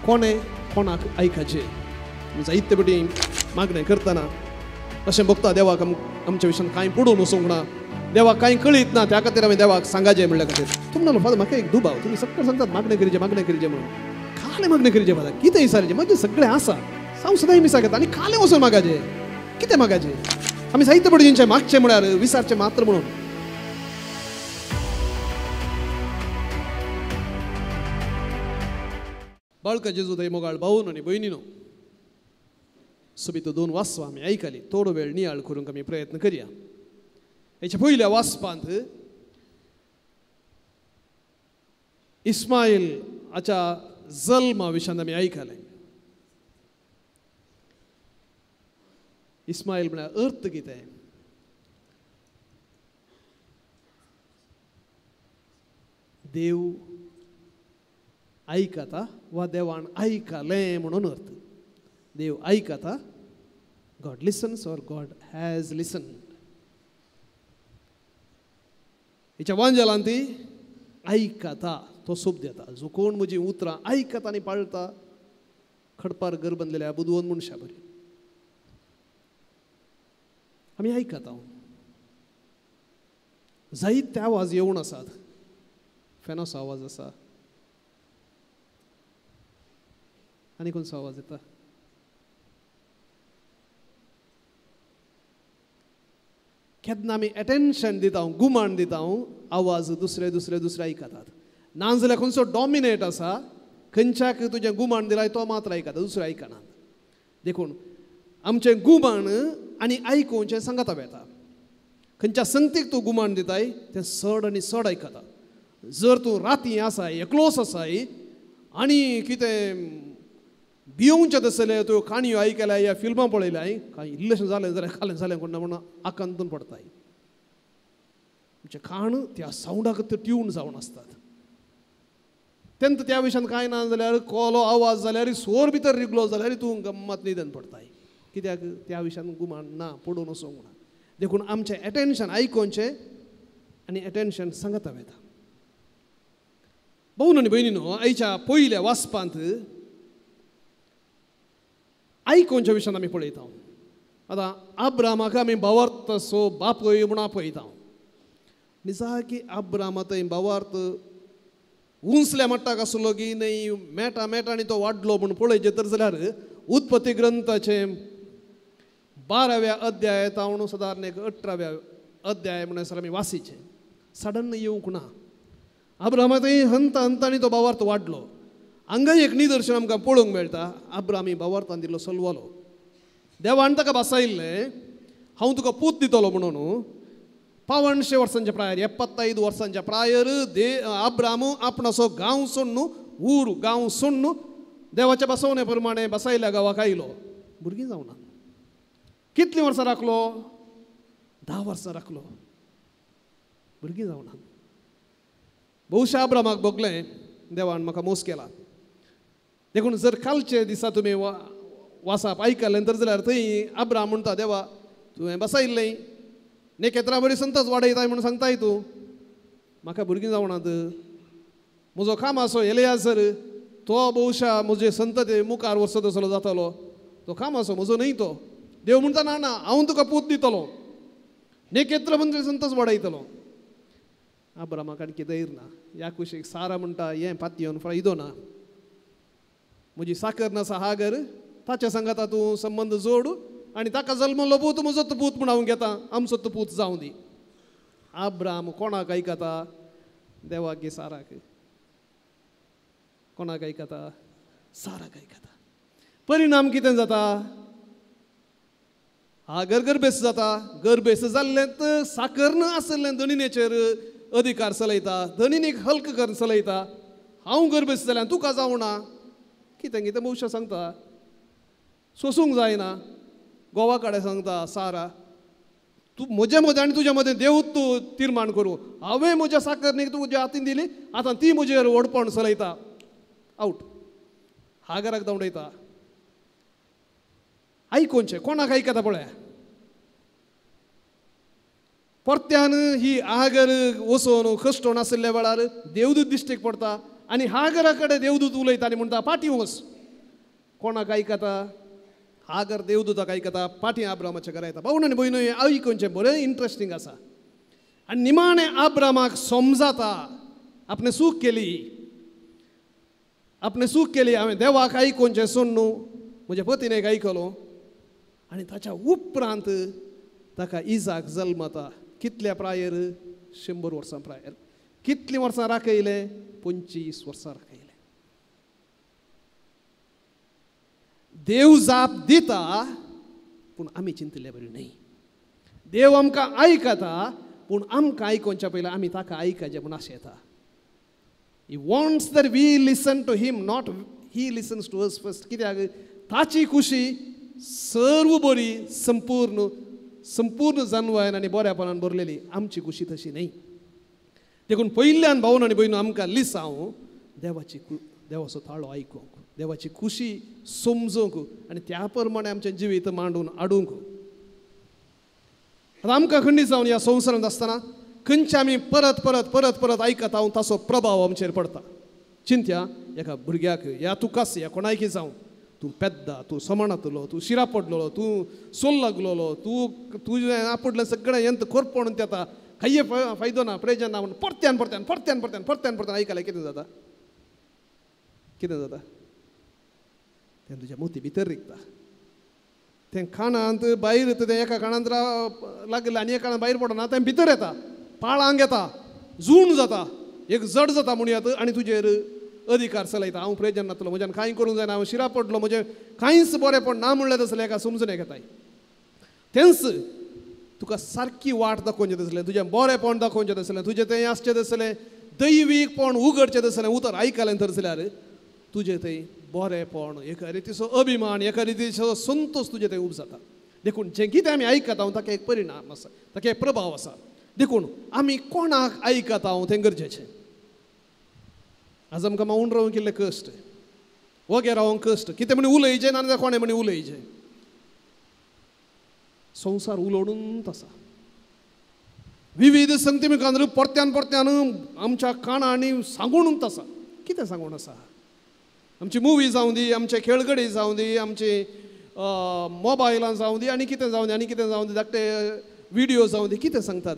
कोणें कोणाक आयकाचें. जायते पटी मागणें करतना अशें बघता देवाक आमच्या विशयान कांय पडून वचूंक ना, देवाक कांय कळीत ना, त्या खातीर आमी देवाक सांगाचें म्हणल्या खातीर. तुमी म्हणलो फादर म्हाका एक दुबाव, तुमी सगळें सांगतात मागणें करीचें मागणें करीचें म्हणून, खालें मागणें करीचें फादर, कितें विचारचें म्हजें सगळें आसा, हांव सदांय मिसाक येता आनी खालें वचून मागाचें, कितें मागाचें? आमी जायते पटी मागचें म्हळ्यार विचारचें मात्र म्हणून. बाळका जेजू थंय मोगाळ भावन आनी भयणीनो, सोबीत दोन वासवां आमी आयकली, थोडो वेळ नियाळ करूंक आमी प्रयत्न करया. हेच्या पयल्या वाचपांत इस्मायल हाच्या जल्मा विशयान आमी आयकलें. इस्मायल म्हळ्यार अर्थ कितें? देव आयकता वा देवान आयकलें म्हणून अर्थ. देव आयकता, God listens or God has listened. हिच्या वांजेलान ती आयकता तो सोब दिता. जो कोण म्हजी उतरां आयकता आनी पाळटा खडपार घर बांदलेल्या बुदवंत मनशा बरी. आमी आयकता, जायते आवाज येवन आसात, फॅनाचो आवाज आसा आनी खंयचो आवाज येता? केन्ना आमी एटेन्शन दिता, गुमान दिता, आवाज दुसरे दुसरे दुसरे आयकतात. ना जाल्यार खंयचो डॉमिनेट आसा, खंयच्याक तुजें गुमान दिलाय तो मात्र आयकता, दुसरे आयकनात. देखून आमचें गुमान आनी आयकुचें सांगता वेता. खंयच्या संगतीक तूं गुमान दिताय तें चड आनी चड आयकता. जर तूं राती आसाय, एकलोच आसाय आनी कितें भिवचें तसलें त्यो काणयो आयकल्या या फिल्मां पळयल्याय, कांय इल्लेशें जालें जाल्यार खालें जालें कोण ना म्हणून आकांतून पडताय. आमचें कान त्या सावंडाक ते ट्यून जावन आसतात. तेन्ना त्या विशयान कांय ना जाल्यार कोलो आवाज जाल्यार सोर भितर रिगलो जाल्यार तूं गम्मत न्हिदन पडताय. कित्याक त्या विशयान गुमान ना, पडून वचूंक ना. देखून आमचें एटेन्शन आयकुचें आनी एटेन्शन सांगता वेता. भोवन आनी भयणीनो, आयच्या पयल्या वाचपांत आयकुच्या विशयान आमी पळयता. आतां आब्रामाक आमी भावार्थ सो बापूय म्हूण आपयता. निजाकी आब्रामा थंय भावार्थ उंचल्या मट्टाक आसलो की न्हय, मेटा मेटा आनी तो वाडलो म्हूण पळयचें तर जाल्यार उत्पत्ती ग्रंथाचें 12व्या अध्याय तावन सादारण एक 18व्या अध्याय म्हणसर आमी वासीचें. सडन येवंक ना. आब्रामा थंय हंता हंतांनी तो भावार्थ वाडलो. हांगाय एक निदर्शन आमकां पळोवंक मेळटा. आब्रामी भावार्थान दिल्लो सलवालो. देवान ताका बसायिल्लें, हांव तुका पूत दितलो म्हणून. 500 वर्सांच्या प्रायर, 75 वर्सांच्या प्रायर आब्राम आपणाचो गांव सोडून, ऊर गांव सोडून देवाच्या बसवणे प्रमाणे बसायल्या गांवाक आयलो. भुरगीं जावना. कितलीं वर्सां राखलो? 10 वर्सां राखलो. भुरगीं जावना. बहुशा आब्रामाक भोगलें देवान म्हाका मोस केला. देखून जर कालचे दिसा तुमी वासाप आयकलें तर जाल्यार थंय आब्राम म्हणटा, देवा तुवें बसायिल्लें नेकेत्रां बरी संतच वाडयताय म्हणून सांगताय तूं, म्हाका भुरगीं जावनात. म्हजो कामाचो एलियाजर तो बहुशा म्हजे संतते मुखार वचत असलो जातलो, तो कामाचो म्हजो न्हय तो. देव म्हणटा ना ना, हांव तुका पूत दितलो, नेकेत्र म्हणजे संतच वाडयतलो. आब्रामाक आणखी धैर्य ना. ह्या कुशीक सारा म्हणटा, हें पातयेवन फायदो ना, म्हजी साकर नासा हागर, ताच्या सांगाता तूं संबंद जोड आनी ताका जल्मलो पूत म्हजो तो पूत म्हूण हांव घेता, आमचो तो पूत जावं दी. आब्राम कोणाक आयकता? देवाक गे साराक? कोणाक आयकता? साराक आयकता. परिणाम कितें जाता? हागर गर्भेस जाता. गर्भेस जाल्लें तर साकर न आशिल्लें धनिनेचेर अधिकार चलयता, धनिनीक हल्क करून चलयता. हांव गर्भेस जाल्यार तुका जावं ना, कितें कितें भविश्य सांगता, सोसूंक जायना. गोवा कडेन सांगता सारा, तूं म्हजे मदें आनी तुज्या मदें देवूच तूं तिर्माण करूं. हांवें म्हज्या साकरणीक तुज्या हातीन दिली, आतां ती म्हजेर व्हडपण चलयता. आवट. हागराक धांवडयता. आयकुचें कोणाक आयकता पळय. परत्यान ही हागर वचून कश्टोन आशिल्ल्या वेळार देवदूत दिश्टीक पडटा आनी हागरा कडेन देवदूत उलयता आनी म्हणटा, पाटी वच, कोणाक आयकता? हागर देवदूताक आयकता, पाटी आब्रामाच्या घरा येता. भावण आनी भयणो, हें आयकुचें बरें इंट्रस्टींग आसा. आनी निमाणें आब्रामाक समजाता आपणें चूक केली, आपणें चूक केली, हांवें देवाक आयकुचें सोडून न्हू म्हज्या पतीनेक आयकलो. आनी ताच्या उपरांत ताका इजाक जल्मता. कितल्या प्रायर? 100 वर्सां प्रायर. कितलीं वर्सां राखयलें? 25 वर्सां राखयलें. देव जाप दिता पूण आमी चिंतिल्ले बरी न्हय. देव आमकां आयकता पूण आमकां आयकुच्या पयलीं आमी ताका आयकचें म्हूण आशेता येता. He wants that we listen to him, not he listens to us first. कित्याक? ताची खुशी सर्व बरी, संपूर्ण संपूर्ण जानवायन आनी बऱ्यापणान भरलेली. आमची खुशी तशी न्हय. देखून पयल्यान भावन आनी भयणो आमकां लिसांव देवाची देवाचो ताळो आयकूंक, देवाची खुशी समजूंक आनी त्या प्रमाणे आमचें जिवीत मांडून हाडूंक. आतां आमकां खंडी जावन ह्या संवसारांत आसतना खंयचे आमी परत परत परत परत आयकता हांव ताचो प्रभाव आमचेर पडटा. चिंत्या एका भुरग्याक ह्या तुकाच ह्या कोणायकी जावं, तूं पेद्दा, तूं समाणातलो, तूं शिरा पडलेलो, तूं सोल लागलेलो, तूं तुजें आपडलें सगळें यंत्र कोरपण येता, कांय फायदो ना, प्रयोजन ना म्हूण परत्यान परत्यान परत्यान परत्यान परत्यान परत्यान आयकल्यार कितें जाता? कितें जाता? तें तुज्या मोती भितर रिगता. तें कानांत भायर तें एका कानांत लागलें आनी एका कानांत भायर पडना, तें भितर येता, पाळांक येता, जूण जाता, एक जड जाता म्हणयात आनी तुजेर अधिकार चलयता. हांव प्रयोजन नातलो, म्हज्यान कांय करूंक जायना, हांव शिरा पडलो, म्हजें कांयच बरेंपण ना म्हणलें तसलें एका समजून घेताय. तेंच तुका सारकी वाट दाखोवचें तसलें, तुजें बरेंपण दाखोवचें तसलें, तुजें तें आसचें तसलें, दैवीकपण उगडचें तसलें उतर आयकलें तर जाल्यार तुजें थंय बरेंपण, एका रितीचो अभिमान, एका रितीचो संतोश तुजें थंय उब जाता. देखून जें कितें आमी आयकता ताका एक परिणाम आसा, ताका एक प्रभाव आसा. देखून आमी कोणाक आयकता तें गरजेचें. आज आमकां मावन रावंक इल्लें कश्ट, वगेर रावंक कश्ट, कितें म्हणी उलयचें ना जाल्यार कोणें म्हणी उलयचें. संवसार उलोवनूच आसा. विविध संगती मुखार परत्यान परत्यान आमच्या कानांनी सांगूनच आसा. कितें सांगून आसा? आमची मुवी जावं दी, आमचे खेळगडी जावं दी, आमचे मोबायलां जावं दी, आनी कितें जावं दी, आनी कितें जावं दी, धाकटे विडियो जावं दी, कितें सांगतात?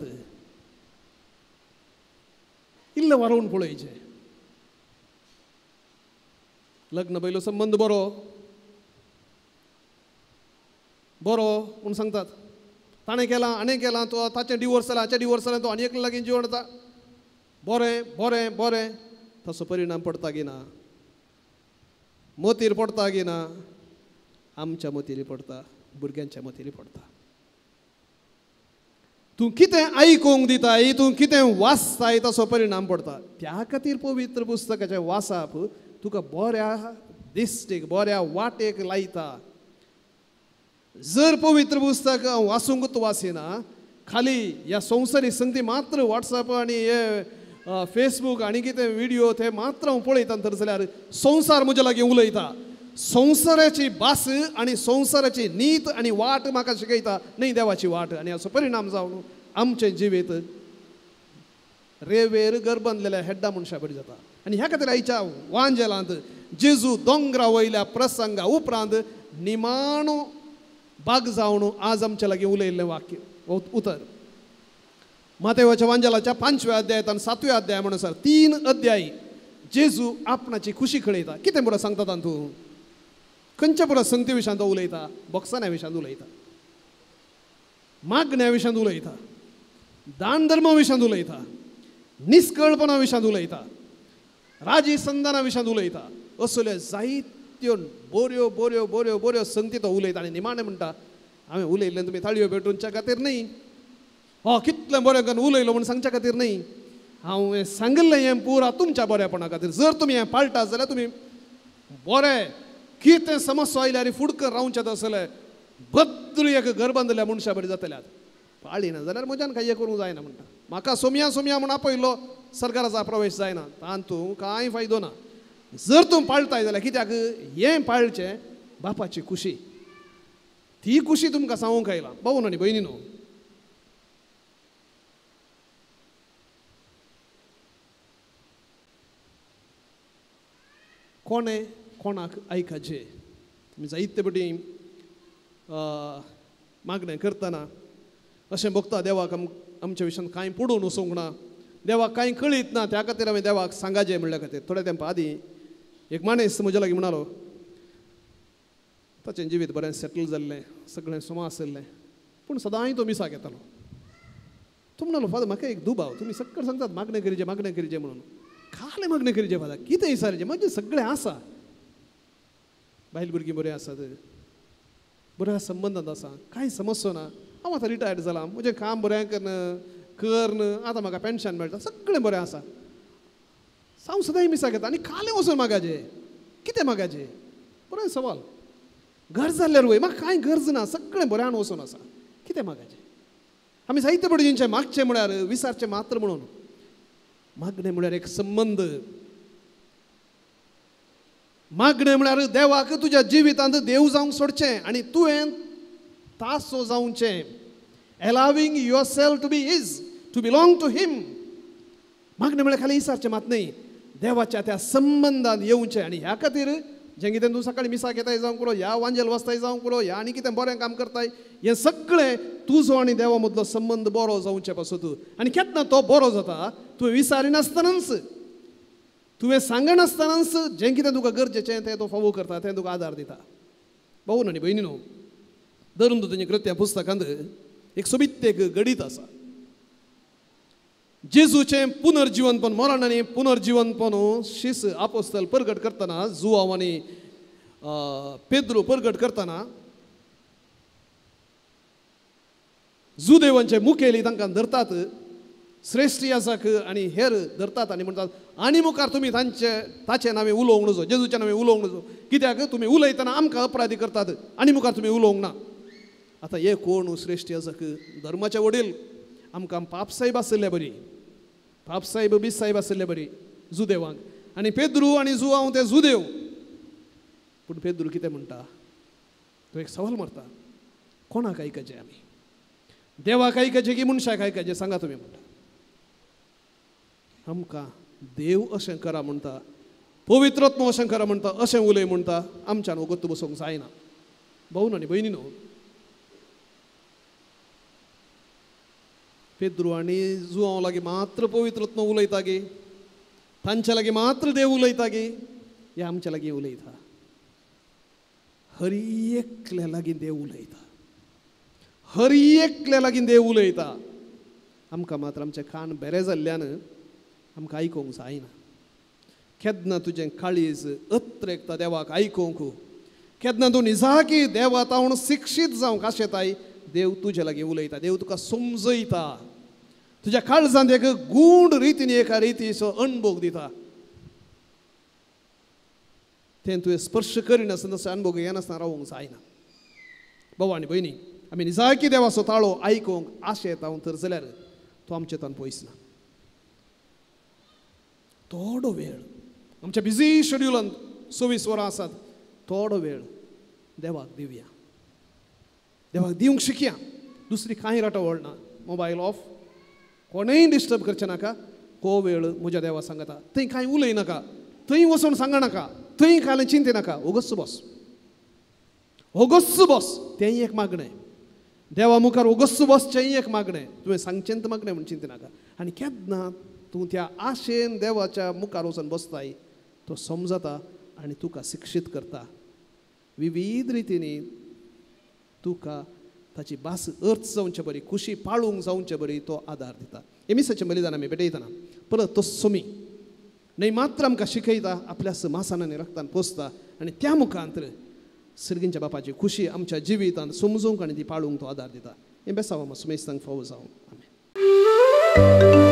इल्लें वारोवन पळयचें. लग्न पयलो संबंद बरो बरो म्हूण सांगतात. ताणें केलां, हाणें केलां, तो ताचें डिवोर्स जालां, हाचें डिवोर्स जालें, तो आनी एकले लागीं जिवन जाता. बरें बरें बरें, ताचो परिणाम पडटा की ना? मोतीर पडटा की ना? आमच्या मोतीर पडटा, भुरग्यांच्या मोतीर पडटा. तूं कितें आयकूंक दिताय, तूं कितें वाचताय, ताचो परिणाम पडटा. त्या खातीर पवित्र पुस्तकाचें वाचप तुका बऱ्या दिश्टीक, बऱ्या वाटेक लायता. जर पवित्र पुस्तक वाचूंकच वाचिना, खाली ह्या संवसारी संगती मात्र वॉट्सएप आनी हे फेसबूक आनी कितें विडियो ते मात्र हांव पळयता तर जाल्यार संवसार म्हज्या लागीं उलयता. संवसाराची भास आनी संवसाराची नीत आनी वाट म्हाका शिकयता, न्हय देवाची वाट. आनी हाचो परिणाम जावन आमचें जिवीत रेवेर गर्भंदलेल्या हेड्डा मनशा बरी जाता. आनी ह्या खातीर आयच्या वांजेलांत जेजू दोंगरा वयल्या प्रसंगा उपरांत निमाणो बाग जावन आज आमच्या लागीं उलयल्लें वाक्य उतर मातेवाच्या वांजेलाच्या 5व्या अध्यायांत आनी 7व्या अध्याय म्हणसर 3 अध्यायी जेजू आपणाची खुशी कळयता. कितें बरो सांगता तातूंत? खंयच्या बरो संगती विशयांत तो उलयता? बोक्सान्या विशयांत उलयता, मागण्या विशयांत उलयता, दान धर्मा विशयांत उलयता, निस्कळपणा विशयांत उलयता, राजी संदाना विशयांत उलयता. असल्यो जायत्यो बऱ्यो बऱ्यो बऱ्यो बऱ्यो संगती तो उलयता. आनी निमाणें म्हणटा, हांवें उलयल्लें तुमी ताळयो भेटूनच्या खातीर न्हय, हो कितलें बरें करून उलयलो म्हूण सांगच्या खातीर न्हय, हांव हें सांगिल्लें हें पुरा तुमच्या बरेपणा खातीर. जर तुमी हें पाळटा जाल्यार तुमी बरें कितें समस्या आयल्यार फुडकर रावचें तसलें भद्र एक घर बांदल्या मनशा बरी जातल्यात. पाळिना जाल्यार म्हज्यान कांय करूंक जायना म्हणटा. म्हाका सोमया सोमया म्हूण आपयलो, सरकाराचो प्रवेश जायना, तातूंत कांय फायदो ना. जर तूं पाळटाय जाल्यार कित्याक हें पाळचें बापाची खुशी, ती खुशी तुमकां सांगूंक आयला. भाऊ आनी भयणी न्हू, कोणें कोणाक आयकाचें? आमी जायते पटी मागणें करतना अशें भोगता देवाक आमच्या विशयान कांय पडून वचूंक ना, देवाक कांय कळीत ना, त्या खातीर आमी देवाक सांगाचें म्हणल्या खातीर. थोड्या तेंपा आदीं एक माणीस म्हज्या लागीं म्हणालो, ताचें जिवीत बरें सेटल जाल्लें, सगळें सुमा आशिल्लें, पूण सदांय तो मिसाक येतालो. तो म्हणालो, फादर म्हाका एक दुबाव, तुमी सगळें सांगतात मागणें करीचें मागणें करीचें म्हणून, खालें मागणें करीचें फादर, कितें विचारचें, म्हजें सगळें आसा, बायल भुरगीं बरीं आसात, बऱ्या संबंदांत आसा, कांय समस्या ना, हांव आतां रिटायर्ड जालां, म्हजें काम बरें करन आतां म्हाका पेन्शन मेळटा, सगळें बरें आसा, हांव सदांय मिसाक येता आनी खालें वचून मागाचें, कितें मागाचें? बरें सवाल. गरज जाल्यार वय, म्हाका कांय गरज ना, सगळें बऱ्यान वचून आसा, कितें मागाचें? आमी जायते पडींचें मागचें म्हळ्यार विसारचें मात्र म्हणून. मागणें म्हळ्यार एक संबंद, मागणें म्हळ्यार देवाक तुज्या जिवितांत देव जावंक सोडचें आनी तुवें तासो जावचें. Allowing yourself to be his, to belong to him. मागणें म्हळ्यार खाली विसारचें मात न्हय, देवाच्या त्या संबंदान येवचें. आनी ह्या खातीर जें कितें तूं सकाळीं मिसाक येताय जावंक पुरो, ह्या वांजेल वाचताय जावंक पुरो, ह्या आनी कितें बरें काम करताय, हें सगळें तुजो आनी देवा मदलो संबंद बरो जावचे पासत. आनी केन्ना तो बरो जाता, तुवें विसारिनासतनाच, तुवें सांगनासतनाच जें कितें तुका गरजेचें तें तो फावो करता, तें तुका आदार दिता. भाऊ आनी भयणी न्हू, धर्म तुजें कृत्या पुस्तकांत एक सोबीत एक गणीत आसा. जेजूचें पुनर्जिवनपण, मरण आनी पुनर्जिवनपण शीस आपोस्तल परगट करतना, जुआव आनी पेद्रू परगट करतना जुदेवांचे मुखेली तांकां धरतात, श्रेश्ठ याजक आनी हेर धरतात आनी म्हणटात, आनी मुखार तुमी तांचे ताचें नांवें उलोवंक नजो, जेजूच्या नांवें उलोवंक नजो, कित्याक तुमी उलयतना आमकां अपराधी करतात, आनी मुखार तुमी उलोवंक ना. आतां हे कोण श्रेश्ठ याजक? धर्माचे वडील, आमकां पापसाहेब आशिल्ले बरी, पापसाहेब बीसाहेब आशिल्ले बरी जुदेवांक. आनी पेद्रू आनी जुआंव ते जुदेव. पूण पेद्रू कितें म्हणटा, तो एक सवाल मारता, कोणाक आयकचें आमी, देवाक आयकचें की मनशाक आयकचें, सांगा तुमी. म्हणटा आमकां देव अशें करा म्हणटा, पवित्रत्म अशें करा म्हणटा, अशें उलय म्हणटा, आमच्यान वगत बसूंक जायना. भाऊ आनी भयणी न्हू, पेद्रू आनी जुआंव लागीं मात्र पवित्रत्म उलयता गे, तांच्या लागीं मात्र देव उलयता गे, हे आमच्या लागीं उलयता. हर एकल्या लागीं देव उलयता, हर एकल्या लागीं देव उलयता. आमकां मात्र आमचे कान बेरे जाल्ल्यान आमकां आयकूंक जायना. केन्ना तुजें काळीज अत्रेकता देवाक आयकूंक, केन्ना तूं निजाकी देवा तावन शिक्षीत जावंक आशेताय, देव तुजे लागीं उलयता, देव तुका समजयता, तुज्या काळजांत एक गूढ रितीन एका रितीचो अणभोग दिता. तें तुवें स्पर्श करिनासतना तसो अणभोग येनासतना रावूंक जायना. भाव आनी भयणी, आमी निजाकी देवाचो ताळो आयकूंक आशेता तर जाल्यार तो आमचे तान पयस ना. थोडो वेळ आमच्या बिजी शेड्युलांत 24 वरां आसात, थोडो वेळ देवाक दिवया, देवाक दिवंक शिकया. दुसरी कांय राटावळ ना, मोबायल ऑफ, कोणेय डिस्टर्ब करचें नाका. को वेळ म्हज्या देवा सांगता, थंय कांय उलय नाका, थंय वचून सांग नाका, थंय कांय चिंते नाका, ओगच बस, ओगच बस. तेंय एक मागणें, देवा मुखार ओगच बसचेंय एक मागणें, तुवें सांगचें मागणें म्हूण चिंते नाका. आनी केन्ना तूं त्या आशेन देवाच्या मुखार वचून बसताय, तो समजता आनी तुका शिक्षीत करता. विविध रितींनी तुका ताची भास अर्थ जावचे बरी, खुशी पाळूंक जावचे बरी तो आदार दिता. हे मिसाचें बलिदान आमी भेटयतना परत तो सोमी न्हय मात्र आमकां शिकयता, आपल्या मासान आनी रक्तान पोसता आनी त्या मुखांत सर्गींच्या बापाची खुशी आमच्या जिवितांत समजूंक आनी ती पाळूंक तो आदार दिता. हें बेसांव आमी सुमेस्तांक फावो जावं. आमेन.